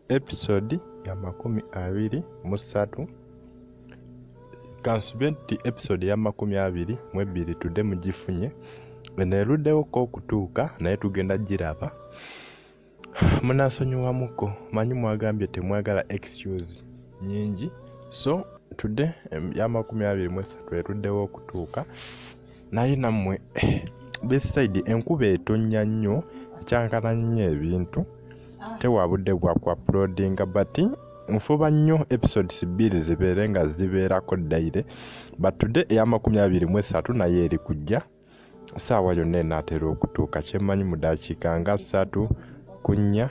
Episode ya 23. Kansubire nti episode ya 22 tudde mugifunye. Eno eruddewoko okutuuka, naye tugenda giraba. Munansonyiwamuko, manyi mwagambye temwagala excuse nyingi, so tudde ya 23 eruddewo okutuuka. Naye nammwe this side enkuba etonnya nnyo, ekyankana nnyo ebintu, tewa budde bwa ku uploadinga, but nfuba nnyo episodes 2 zibeere nga zibeerako daily. But today eya 23 naye eri kujja ssaawa yonna enaatera okutuuka, kyemmanyi mu ddakiika nga 3 ku 4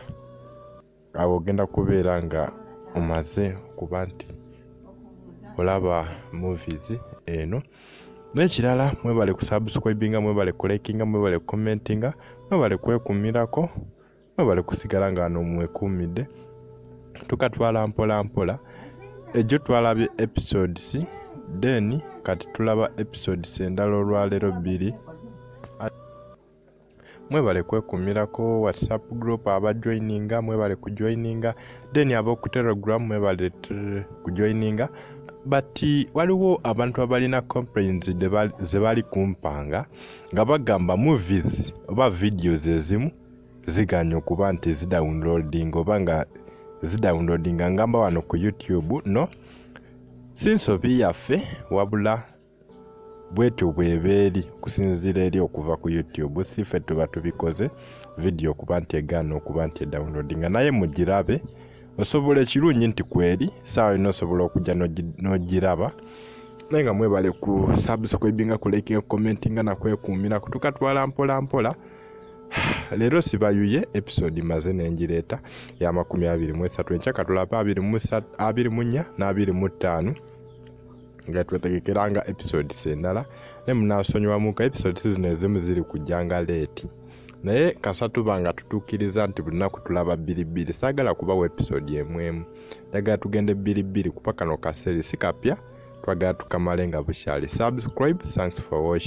awo ogenda kubeera nga omaze okuba nti olaba movies eno. N'ekirala, mwebale kusubscribinga, mwebale kulikinga, mwebale kucommentinga, mwebale kwekuumirako, mwebale kusigala nga wano mwekuumidde. Tukatwala mpola mpola. Ejjo twalabye episodes, then kati tulaba episodes endala olwaleero 2. Mwebale kwekuumirako. WhatsApp group abajoininga, mwebale kujoininga, then ab'oku Telegram mwebale kujoininga. But waliwo abantu abalina complaints ze bali kumpanga nga bagamba movies oba videos ezimu ziganye okuba nti zidownloading oba nga zidownloadinga, ngamba wano ku YouTube. No, si nsobi yaffe, wabula bwetyo bweba eri okusinziira eri okuva ku YouTube. Si ffe tuba tubikoze video okuba nti egaana okuba nti edownloadinga, naye mugirabe. Osobola, ekirungi nti kweri saawa yonna osobola okujja n'ogiraba. Naye nga mwebale ku subscribinga, ku likinga, commentinga nakwekuumirako. Tukatwala mpola mpola. Leero sibayuye, episode maze nengireeta ya 23. Enkya katulabe 24 na 25 nga twetegekeranga episodes endala. Naye munansonyiwamuko, episodes zino ezimu ziri kujjanga late, naye kasa tuba nga tutuukiriza nti buli lunaku tulaba bbiri bbiri. Saagala kubawa episode emu emu, njagala tugende bbiri bbiri, kuba kano kaseeri si kapya, twagala tukamale nga bukyali. Subscribe. Thanks for watching.